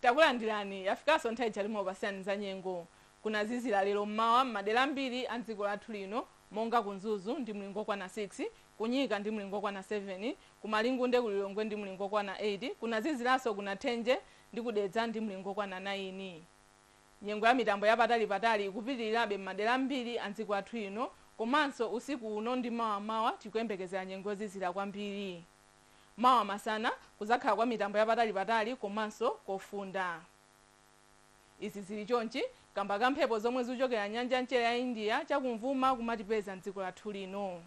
Takulandirani. Yafikanso nthawi ija timakupatsirani za nyengo. Kunazizira lero mmawa m'madera ambiri a mdziko lathu lino, monga ku Mzuzu ndi mlingo okwana 6, ku Nyika ndi mlingo okwana 7, ku Malingunde ku Lilongwe ndi mlingo okwana 8, kunaziziranso ku Nathenje ndi ku Dedza ndi mlingo okwana 9. Nyengo ya mitambo yapatalipatali ikupitirirabe m'madera ambiri a mdziko lathu lino, komanso usiku uno ndi mawa mmawa tikuyembekezera nyengo yozizira kwambiri. Mawa masana kuzakhala kwa mitambo yapatalipatali komanso kofunda. Izi zili chonchi kamba ka mphepo zomwe zikuchokera nyanja mchere ya India chakumvuma kumatipeza mdziko lathu lino.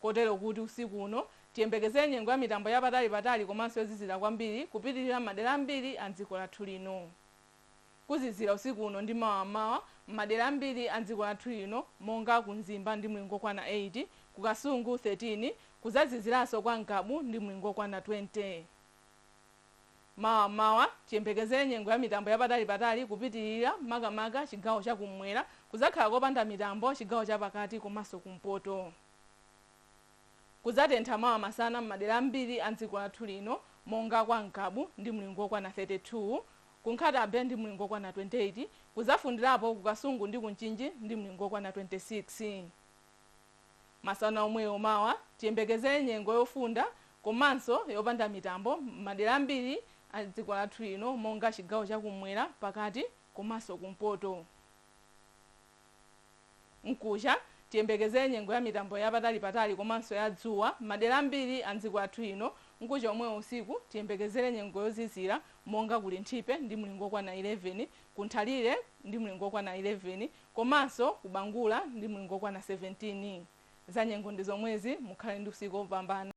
Kotero kuti usiku uno tiyembekezere nyengo ya mitambo yapatalipatali komanso yozizira kwambiri kupitirira madera ambiri a mdziko lathu lino. Kuzizira usiku uno ndi mawa mmawa m'madera ambiri a mdziko lathu lino, monga ku Mzimba ndi mlingo okwana 8, ku Kasungu 13, kuzaziziranso kwa Ngabu ndi mlingo okwana 20. Mawa mmawa tiyembekezere nyengo ya mitambo yapatalipatali kupitirira, makamaka chigawo chakummwera. Kuzakhala kopanda mitambo chigawo chapakati komanso kumpoto. Kuzatentha mawa masana m'madera ambiri a mdziko lathu lino, monga kwa Ngabu ndi mlingo okwana 32, ku Nkhata Bay ndi mlingo okwana 28, kuzafundirapo ku Kasungu ndi ku Mchinji ndi mlingo okwana 26. Masana omwewo mawa tiyembekezere nyengo yofunda komanso yopanda mitambo m'madera ambiri a dziko lathu lino, monga chigawo chakummwera, pakati komanso kumpoto. Mkucha tiyembekezere nyengo ya mitambo yapatalipatali komanso ya dzuwa madera ambiri a mdziko lathu lino. Mkucha omwewo usiku tiyembekezere nyengo yozizira, monga ku Linthipe ndi mlingo okwana 11, ku Nthalire ndi mlingo okwana 11, komanso ku Bangula ndi mlingo okwana 17. Za nyengo ndi zomwezi. Mukhale ndi usiku wopambana.